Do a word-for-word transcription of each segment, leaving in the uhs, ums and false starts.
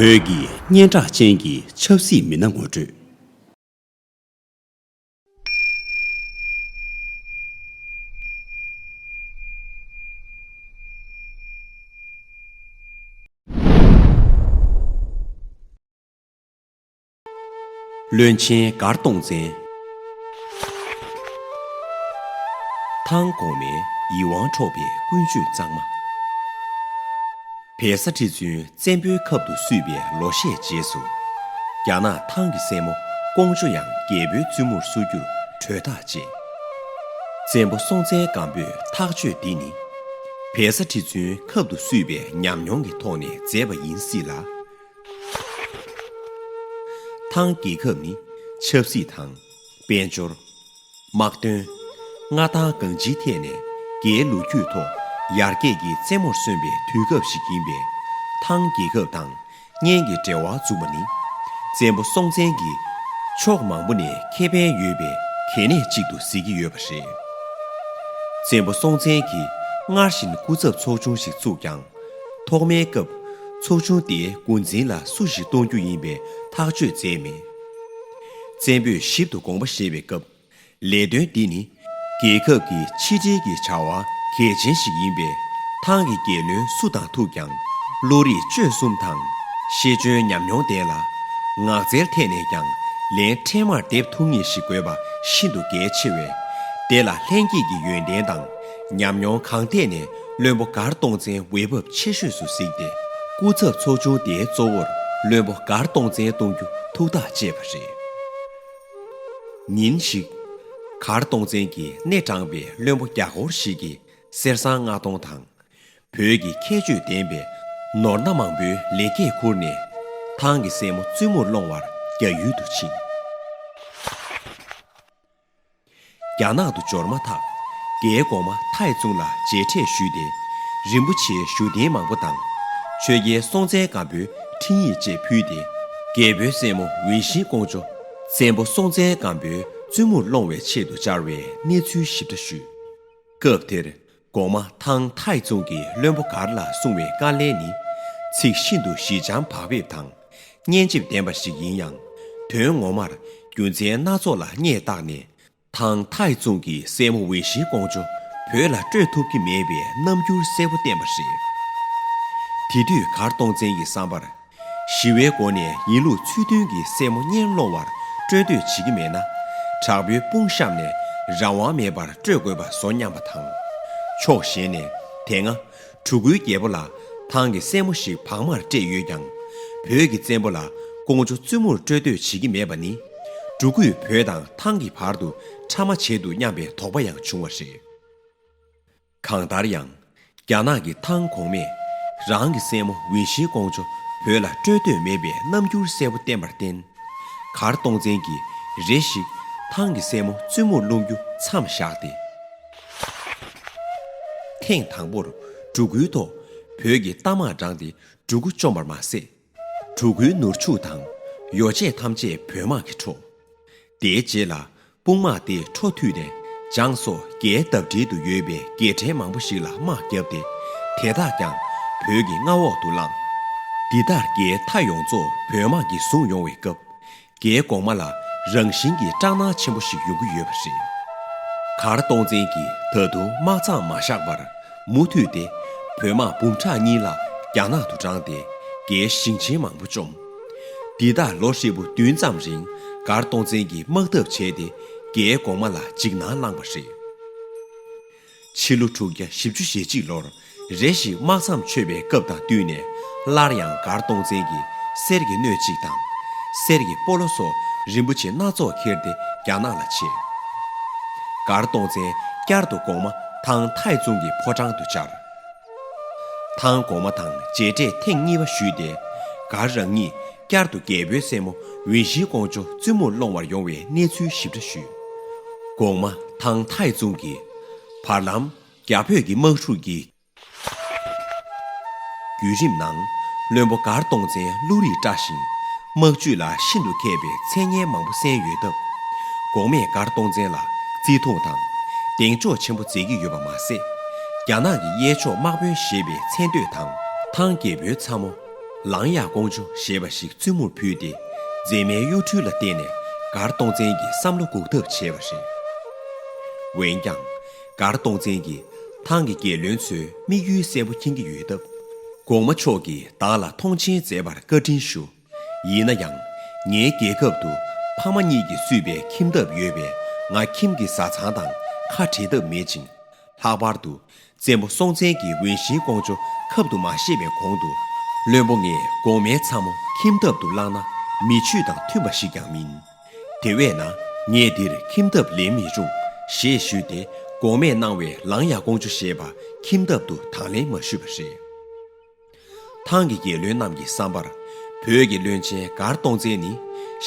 བོད་ཀྱི་སྙན་གྲགས་ཅན་གྱི་ཆབ་སྲིད་མི་སྣ་ངོ་སྤྲོད། བློན་ཆེན་མགར་སྟོང་བཙན། ཐང་གོང་མའི་ཡིད་དབང་འཕྲོག་པའི་ཀུན་སྤྱོད་གཙང་མ། བལ་བཟའ་ཁྲི་བཙུན་བཙན་པོའི་ཁབ་ཏུ་བསུས་པའི་ལོ་ཤས་རྗེས་སུ། རྒྱ་ནག་ཐང་གི་སྲས་མོ་ཀོང་ཇོ་ཡང་རྒྱལ་པོའི་བཙུན་མོར་བསུ་རྒྱུར་གྲོས་ཐག་བཅད། བཙན་པོ་སྲོང་བཙན་སྒམ་པོས་ཐག་གཅོད་འདི་ནི། བལ་བཟའ་ཁྲི་བཙུན་ཁབ་ཏུ་བསུས་པའི་ཉམས་མྱོང་གི་ཐོག་ནས་མཛད་པ་ཡིན་སྲིད་ལ། ཐང་རྒྱལ་ཁབ་ནི་ཆབ་སྲིད་དང་། དཔལ་འབྱོར། དམག་དོན། མངའ་ཐང་གང་ཅིའི་ཐད་ནས་རྒྱའི་ལོ་རྒྱུས་ཐོག་ཡར་རྒྱས་ཀྱི་རྩེ་མོར་སོན་པའི་དུས་སྐབས་ཤིག་ཡིན་པས། ཐང་རྒྱལ་ཁབ་དང་གཉེན་གྱི་འབྲེལ་བ་བཙུགས་པ་ནི། བཙན་པོ་སྲོང་བཙན་གྱིས་ཕྱོགས་མང་པོ་ནས་ཁེ་ཕན་ཡོད་པའི་གལ་གནད་ཅིག་ཏུ་གཟིགས་ཀྱི་ཡོད་པ་རེད། བཙན་པོ་སྲོང་བཙན་གྱིས་སྔར་བཞིན་སྐུ་ཚབ་ཚོགས་ཆུང་ཞིག་བཙུགས་ཀྱང་། ཐོག་མའི་སྐབས་ཚོགས་ཆུང་དེའི་འགོ་འཛིན་ལ་སུ་ཞིག་གཏོང་རྒྱུ་ཡིན་པའི་ཐག་གཅོད་མཛད་མེད། བཙན་པོས་ཞིབ་ཏུ་དགོངས་པ་བཞེས་པའི་སྐབས། ལས་དོན་འདི་ནི་རྒྱལ་ཁབ་ཀྱི་ཕྱི་འབྲེལ་གྱི་བྱ་བ་གལ་ཆེན་ཞིག་ཡིན་པས། ཐང་གི་རྒྱལ་བློན་སུ་དང་ཐུག་ཀྱང་བློ་རིག་སྤྱོད་གསུམ་དང་། ཤེས་འཇོན་ཉམས་མྱོང་ལྡན་ལ། ངག་རྩལ་ཐད་ནས་ཀྱང་ལན་འཕྲལ་མར་འདེབས་ཐུབ་ངེས་ཤིག་དགོས་པ་ཤིན་ཏུ་གལ་ཆེ་བས། དེ་ལ་ལྷན་སྐྱེས་ཀྱི་ཡོན་ཏན་དང་ཉམས་མྱོང་གང་ཐད་ནས་བློན་པོ་མགར་སྟོང་བཙན་འོས་འབབ་ཆེ་ཤོས་སུ་གཟིགས་ཏེ། སྐུ་ཚབ་ཚོགས་ཆུང་དེའི་གཙོ་བོར་བློན་པོ་མགར་སྟོང་བཙན་གཏོང་རྒྱུ་ཐུགས་ཐག་བཅད་པ་རེད། ཉིན་ཞིག་མགར་སྟོང་བཙན་གྱིས་སྣེ་དྲངས་པའི་བློན་པོ་བརྒྱ་སྐོར་ཞིག་གིས་གསེར་ཟངས་ལྔ་སྟོང་དང་། བོད་ཀྱི་ཁྱད་ཆོས་ལྡན་པའི་ནོར་སྣ་མང་པོའི་ལེགས་སྐྱེས་ཁུར་ནས། ཐང་གི་སྲས་མོ་བཙུན་མོར་སློང་བར་རྒྱ་ཡུལ་དུ་ཕྱིན། རྒྱ་ནག་ཏུ་འབྱོར་མ་ཐག་རྒྱའི་གོང་མ་ཐའི་ཙུང་ལ་མཇལ་འཕྲད་ཞུས་ཏེ། རིན་པོ་ཆེའི་བཞུགས་གདན་མང་པོ་དང་། ཆོས་རྒྱལ་སྲོང་བཙན་སྒམ་པོའི་འཕྲིན་ཡིག་བཅས་ཕུལ་ཏེ། རྒྱལ་པོའི་སྲས་མོ་ཝུན་ཤིང་ཀོང་ཇོ་བཙན་པོ་སྲོང་བཙན་སྒམ་པོའི་བཙུན་མོར་སློང་བའི་ཆེད་དུ་བཅར་བའི་གནས་ཚུལ་ཞིབ་ཕྲ་ཞུས། སྐབས་དེར། གོང་མ་ཐང་ཐའི་ཙུང་གིས་བློན་པོ་མགར་ལ་གསུང་བའི་བཀའ་ལན་ནི། ཚིག་ཤིན་ཏུ་ཞི་འཇམ་བག་ཕེབས་དང་། སྙན་འཇེབས་ལྡན་པ་ཞིག་ཡིན་ཡང་། དོན་ངོ་མར་རྒྱུ་མཚན་སྣ་ཚོགས་ལ་སྙད་བཏགས་ནས། ཐང་ཐའི་ཙུང་གིས་སྲས་མོ་ཝུན་ཤིང་ཀོང་ཇོ་བོད་ལ་སྤྲོད་ཐུབ་ཀྱི་མེད་པའི་རྣམ་འགྱུར་གསལ་པོ་བསྟན་པ་རེད། དེ་དུས་མགར་སྟོང་བཙན་གྱི་བསམ་པར། ཞི་བའི་སྒོ་ནས་ཡིན་ལུགས་ཚུལ་མཐུན་གྱི་སྲས་མོ་གཉེན་སློང་བར་སྤྲོད་འདོད་བྱེད་ཀྱི་མེད་ན། དྲག་པོའི་དཔུང་གཤམ་ནས་རང་དབང་མེད་པར་སྤྲོད་དགོས་པ་བཟོ་སྙམ་པ་དང་། ཕྱོགས་གཞན་ནས་དེ་སྔ་གྲུ་གུའི་རྒྱལ་པོ་ལ་ཐང་གི་སྲས་མོ་ཞིག་བག་མར་སྤྲད་ཡོད་ཀྱང་། བོད་ཀྱི་བཙན་པོ་ལ་ཀོང་ཇོ་བཙུན་མོར་སྤྲོད་འདོད་བྱེད་ཀྱི་མེད་པ་ནི། གྲུ་གུས་བོད་དང་ཐང་གི་བར་དུ་ཕྲ་མ་བྱེད་འདུག་སྙམ་པའི་དོགས་པ་ཡང་བྱུང་བ་རེད། གང་ལྟར་ཡང་། རྒྱ་ནག་གི་ཐང་གོང་མས་རང་གི་སྲས་མོ་ཝུན་ཤིང་ཀོང་ཇོ་བོད་ལ་སྤྲོད་འདོད་མེད་པའི་རྣམ་འགྱུར་གསལ་པོ་བསྟན་པར་བརྟེན། མགར་སྟོང་བཙན་གྱིས་རེ་ཞིག་ཐང་གི་སྲས་མོ་བཙུན་མོར་སློང་རྒྱུ་མཚམས་བཞག་སྟེ། ཐེངས་དང་པོར་གྲུ་གུའི་ཐོག་བོད་ཀྱི་རྟ་དམག་དྲངས་ཏེ་གྲུ་གུ་བཅོམ་པར་མ་ཟད། གྲུ་གུའི་ནོར་ཕྱུགས་དང་ཡོ་བྱད་ཐམས་ཅད་བོད་དམག་གིས་འཕྲོག་དེའི་རྗེས་ལ་དཔུང་དམག་དེ་འཕྲོ་མཐུད་ནས་འཇང་སོགས་རྒྱའི་འདབས་འབྲེལ་དུ་ཡོད་པའི་རྒྱལ་ཕྲན་མང་པོ་ཞིག་ལ་དམག་བརྒྱབ་སྟེ། དེ་དག་ཀྱང་བོད་ཀྱི་མངའ་འོག་ཏུ་བླངས། འདི་ལྟར་རྒྱའི་མཐའ་ཡོངས་རྫོགས་བོད་དམག་གིས་བཟུང་ཡོང་བའི་སྐབས། རྒྱའི་གོང་མ་ལ་རང་བཞིན་གྱིས་སྐྲག་སྣང་ཆེན་པོ་ཞིག་ཡོང་གི་ཡོད་པ་རེད། མགར་སྟོང་བཙན་གྱིས་ད་དུང་དམག་མཚམས་མ་བཞག་པར། མུ་མཐུད་དེ་བོད་དམག་འབུམ་ཕྲག་གཉིས་ལྷག་རྒྱ་ནག་ཏུ་དྲངས་ཏེ། རྒྱའི་ཞིང་ཆེན་མང་པོ་བཅོམ། འདི་དག་ལོ་ཧྲིལ་པོ་བདུན་ཙམ་རིང་མགར་སྟོང་བཙན་གྱིས་དམག་འཐབ་བྱས་ཏེ། རྒྱའི་གོང་མ་ལ་འཇིགས་སྣང་བསླངས་པ་རེད། ཕྱི་ལོ་དྲུག་བརྒྱ་བཞི་བཅུ་ཞེ་གཅིག་ལོར། རེ་ཞིག་དམག་མཚམས་ཆོད་པའི་སྐབས་དང་བསྟུན་ནས། སླར་ཡང་མགར་སྟོང་བཙན་གྱིས་གསེར་གྱི་སྣོད་གཅིག་དང་། གསེར་གྱི་སྤོ་ལོ་སོགས་རིན་པོ་ཆེ་སྣ་ཚོགས་ཁྱེར་ཏེ་རྒྱ་ནག་ལ་ཆས། མགར་སྟོང་བཙན་བསྐྱར་དུ་གོང་མ་ཐང་ཐའི་ཙུང་གི་ཕོ་བྲང་དུ་བཅར། ཐང་གོང་མ་དང་མཇལ་འཕྲད་ཐེངས་གཉིས་པ་ཞུས་ཏེ། མགར་རང་ཉིད་བསྐྱར་དུ་རྒྱལ་པོའི་སྲས་མོ་ཝུན་ཤིང་ཀོང་ཇོ་བཙུན་མོར་སློང་བར་ཡོང་བའི་གནས་ཚུལ་ཞིབ་ཕྲ་ཞུས། གོང་མ་ཐང་ཐའི་ཙུང་གིས། བར་ལམ། རྒྱ་བོད་ཀྱི་དམག་འཁྲུག་གི་བརྒྱུད་རིམ་ནང་། བློན་པོ་མགར་སྟོང་བཙན་བློ་རིག་བཀྲ་ཞིང་། དམག་ཇུས་ལ་ཤིན་ཏུ་མཁས་པའི་མཚན་སྙན་མང་པོ་གསན་ཡོད་སྟབས། གོང་མས་མགར་སྟོང་བཙན་ལ་བརྩི་མཐོང་དང་། གདེང་འཇོག་ཆེན་པོ་མཛད་ཀྱི་ཡོད་པ་མ་ཟད། རྒྱ་ནག་གི་གཡས་ཕྱོགས་དམག་དཔོན་ཞེས་པའི་མཚན་བསྟོད་དང་། ཐང་རྒྱལ་པོའི་ཚ་མོ། ལང་ཡ་ཀོང་ཇོ་ཞེས་པ་ཞིག་བཙུན་མོར་ཕུལ་ཏེ། མཛེས་མའི་གཡོ་འཕྲུལ་ལ་བརྟེན་ནས་མགར་སྟོང་བཙན་གྱི་བསམ་བློ་འགུག་ཐབས་བྱས་པ་རེད། འོན་ཀྱང་། མགར་སྟོང་བཙན་གྱིས་ཐང་གི་རྒྱལ་བློན་ཚོའི་དམིགས་ཡུལ་གསལ་པོ་མཁྱེན་གྱི་ཡོད་སྟབས། གོང་མ་མཆོག་གིས་བདག་ལ་མཐོང་ཆེན་མཛད་པར་བཀའ་དྲིན་ཞུ། ཡིན་ན་ཡང་། ངའི་རྒྱལ་ཁབ་ཏུ་ཕ་མ་གཉིས་ཀྱིས་གཙོས་པའི་ཁྱིམ་ཐབ་ཡོད་པས། ང་ཁྱིམ་གྱི་བཟའ་ཚང་དང་ཁ་བྲལ་ཐབས་མེད་ཅིང་། ལྷག་པར་དུ། བཙན་པོ་སྲོང་བཙན་གྱིས་ཝུན་ཤིན་ཀོང་ཇོ་ཁབ་ཏུ་མ་བཞེས་པའི་གོང་དུ། བློན་པོ་ངས་གོང་མའི་ཚ་མོ་ཁྱིམ་ཐབ་ཏུ་བླངས་ན། མི་ཆོས་དང་མཐུན་པ་ཞིག་ཀྱང་མིན། དེ་བས་ན། ངས་འདིར་ཁྱིམ་ཐབ་ལེན་མི་རུང་། ཞེས་ཞུས་ཏེ། གོང་མས་གནང་བའི་ལང་ཡ་ཀོང་ཇོ་ཞེས་པ་ཁྱིམ་ཐབ་ཏུ་དང་ལེན་མ་ཞུས་པ་རེད། ཐང་གི་རྒྱལ་བློན་རྣམས་ཀྱི་བསམ་པར། བོད་ཀྱི་བློན་ཆེན་མགར་སྟོང་བཙན་ནི།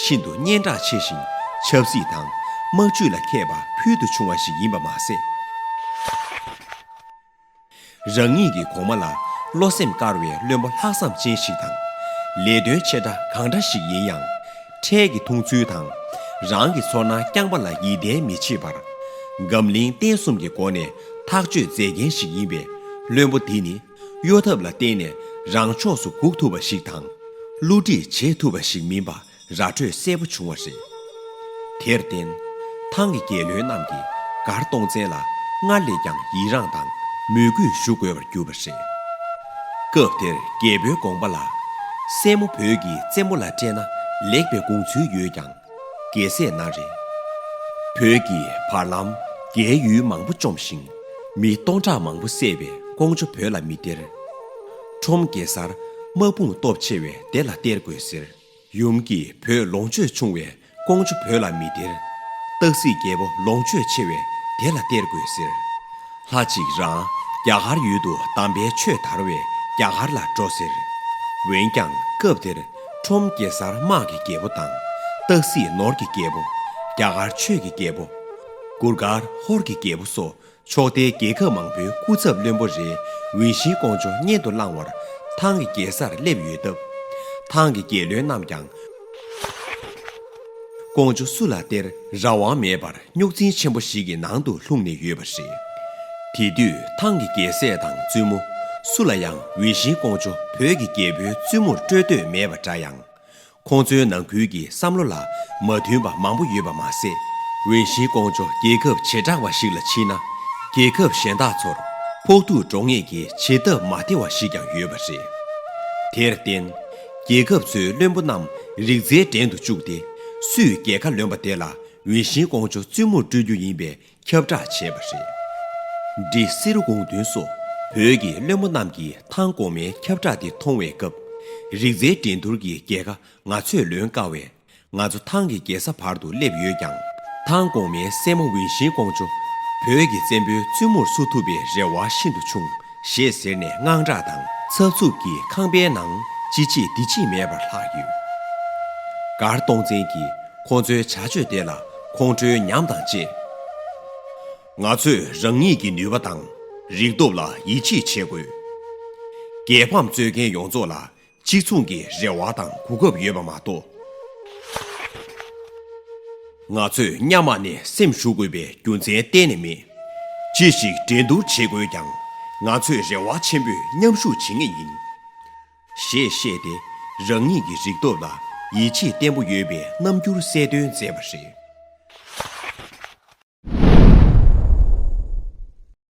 ཤིན་ཏུ་སྙན་གྲགས་ཆེ་ཞིང་། ཆབ་སྲིད་དང་། དམག་ཇུས་ལ་མཁས་པ་ཕུལ་དུ་བྱུང་བ་ཞིག་ཡིན་པ་མ་ཟད། རང་ཉིད་ཀྱི་གོང་མ་ལ་བློ་སེམས་དཀར་བའི་བློན་པོ་ལྷག་བསམ་ཅན་ཞིག་དང་། ལས་དོན་ཆེ་ཕྲ་གང་འདྲ་ཞིག་ཡིན་ཡང་། འཕྲལ་གྱི་འཐུང་ཚུལ་དང་། རང་གི་ཚོར་སྣང་རྐྱང་པ་ལ་ཡིད་བརྟན་མི་བྱེད་པར། སྒམ་བརླིང་བསྟན་གསུམ་གྱི་སྒོ་ནས་ཐག་གཅོད་མཛད་མཁན་ཞིག་ཡིན་པས། བློན་པོ་འདི་ནི། གཡོ་ཐབས་ལ་བརྟེན་ནས་རང་ཕྱོགས་སུ་འགུག་ཐུབ་པ་ཞིག་དང་། བསླུ་བྲིད་བྱེད་ཐུབ་པ་ཞིག་མིན་པ། ར་སྤྲོད་གསལ་པོ་བྱུང་བ་རེད། དེར་བརྟེན། ཐང་གི་རྒྱལ་བློན་རྣམས་ཀྱིས་མགར་སྟོང་བཙན་ལ་སྔར་ལས་ཀྱང་ཡི་རངས་དང་མོས་གུས་ཞུ་དགོས་པར་གྱུར་པ་རེད། སྐབས་དེར་རྒྱལ་པོའི་དགོངས་པ་ལ། སྲས་མོ་བོད་ཀྱི་བཙན་པོ་ལ་སྤྲད་ན་ལེགས་པའི་དགོངས་ཚུལ་ཡོད་ཀྱང་། རྒྱལ་སྲས་ན་རེ། བོད་ཀྱིས་བར་ལམ་རྒྱའི་ཡུལ་མང་པོ་བཅོམ་ཞིང་། མི་སྟོང་ཕྲག་མང་པོ་བསད་པས་ཀོང་ཇོ་བོད་ལ་མི་སྟེར། ཁྲོམ་གེ་སར་དམག་དཔུང་སྟོབས་ཆེ་བས་དེ་ལ་སྟེར་དགོས་ཟེར། ཡུམ་གྱིས་བོད་ལོངས་སྤྱོད་ཆུང་བས་ཀོང་ཇོ་བོད་ལ་མི་སྟེར། སྟག་གཟིག་རྒྱལ་པོ་ལོངས་སྤྱོད་ཆེ་བས་དེ་ལ་སྟེར་དགོས་ཟེར། ལྷ་གཅིག་རང་རྒྱ་གར་ཡུལ་དུ་དམ་པའི་ཆོས་དར་བས་རྒྱ་གར་ལ་འགྲོ་ཟེར། འོན་ཀྱང་སྐབས་དེར་ཁྲོམ་གེ་སར་དམག་གི་རྒྱལ་པོ་དང་། སྟག་གཟིག་ནོར་གྱི་རྒྱལ་པོ། རྒྱ་གར་ཆོས་ཀྱི་རྒྱལ་པོ། གུར་དཀར་ཧོར་གྱི་རྒྱལ་པོ་སོགས། ཕྱོགས་མཐའི་རྒྱལ་ཁབ་མང་པོའི་སྐུ་ཚབ་བློན་པོ་རེ་ཝུན་ཤིན་ཀོང་ཇོ་གཉེན་དུ་བླང་བར་ཐང་གི་རྒྱལ་སར་སླེབས་ཡོད་སྟབས། ཐང་གི་རྒྱལ་བློན་རྣམས་ཀྱང་ཀོང་ཇོ་སུ་ལ་སྟེར་རང་དབང་མེད་པར་རྙོག་འཛིང་ཆེན་པོ་ཞིག་གི་ནང་དུ་ལྷུང་ནས་ཡོད་པ་རེད། དེ་དུས་ཐང་གི་རྒྱལ་སྲས་དང་བཙུན་མོ་སུ་ལ་ཡང་ཝུན་ཤིན་ཀོང་ཇོ་བོད་ཀྱི་རྒྱལ་པོའི་བཙུན་མོར་སྤྲོད་འདོད་མེད་པ་འདྲ་ཡང་། ཁོང་ཚོའི་ནང་ཁུལ་གྱི་བསམ་བློ་ལ་མ་མཐུན་པ་མང་པོ་ཡོད་པ་མ་ཟད། ཝུན་ཤིན་ཀོང་ཇོ་རྒྱལ་ཁབ་བྱེ་བྲག་པ་ཞིག་ལ་ཕྱིན་ན། རྒྱལ་ཁབ་གཞན་དག་ཚོར་ཕོག་ཐུག་འགྲོ་ངེས་ཀྱི་བྱེད་ཐབས་མ་བདེ་བ་ཞིག་ཀྱང་ཡོད་པ་རེད། དེར་བརྟེན། རྒྱལ་ཁབ་ཚོའི་བློན་པོ་རྣམས་རིག་རྩལ་འགྲན་དུ་བཅུག་སྟེ། སུས་རྒྱལ་ཁ་ལོན་པ་དེ་ལ་ཝུན་ཤིན་ཀོང་ཇོ་བཙུན་མོར་སྤྲོད་རྒྱུ་ཡིན་པའི་ཁྱབ་བསྒྲགས་བྱས་པ་རེད། འབྲི་སི་རུ་གུང་བདུན་སོགས་བོད་ཀྱི་བློན་པོ་རྣམས་ཀྱིས་ཐང་གོང་མའི་ཁྱབ་བསྒྲགས་དེ་མཐོང་བའི་སྐབས། རིག་རྩལ་འགྲན་བསྡུར་གྱི་རྒྱལ་ཁ་ང་ཚོས་ལོན་དཀའ་བས། ང་ཚོ་ཐང་གི་རྒྱལ་ས་བར་དུ་སླེབས་ཡོད་ཀྱང་། ཐང་གོང་མའི་སྲས་མོ་ཝུན་ཤིན་ཀོང་ཇོ་བོད་ཀྱི་བཙན་པོའི་བཙུན་མོར་བསུ་ཐུབ་པའི་རེ་བ་ཤིན་ཏུ་ཆུང་། ཞེས་ཟེར་ནས་དངངས་སྐྲག་དང་འཚབ་འཚུབ་ཀྱིས་ཁང་པའི་ནང་ཅི་བྱེད་འདི་བྱེད་མེད་པར་ལྷག་ཡོད། མགར་སྟོང་བཙན་གྱིས་ཁོ་ཚོའི་བྱ་སྤྱོད་དེ་ལ་ཁོང་ཁྲོའི་ཉམས་དང་བཅས། ང་ཚོས་རང་ཉིད་ཀྱི་ནུས་པ་དང་རིག་སྟོབས་ལ་ཡིད་ཆེས་བྱེད་དགོས། རྒྱལ་ཕམ་རྩོད་མཁན་ཡོངས་རྫོགས་ལ་གཅིག་མཚུངས་ཀྱི་རེ་བ་དང་གོ་སྐབས་ཡོད་པ་མ་གཏོགས། ང་ཚོས་གཉའ་མ་ནས་སེམས་ཞུགས་དགོས་པའི་རྒྱུ་མཚན་གཏན་ནས་མེད། ཅི་ཞིག་འགྲན་བསྡུར་བྱེད་དགོས་ཀྱང་། ང་ཚོས་རེ་བ་ཆེན་པོས་མཉམ་ཞུགས་བྱེད་ངེས་ཡིན། ཞེས་བཤད་དེ། རང་ཉིད་ཀྱི་རིག་སྟོབས་ལ་ཡིད་ཆེས་བརྟན་པོ་ཡོད་པའི་རྣམ་འགྱུར་གསལ་སྟོན་མཛད་པ་རེད།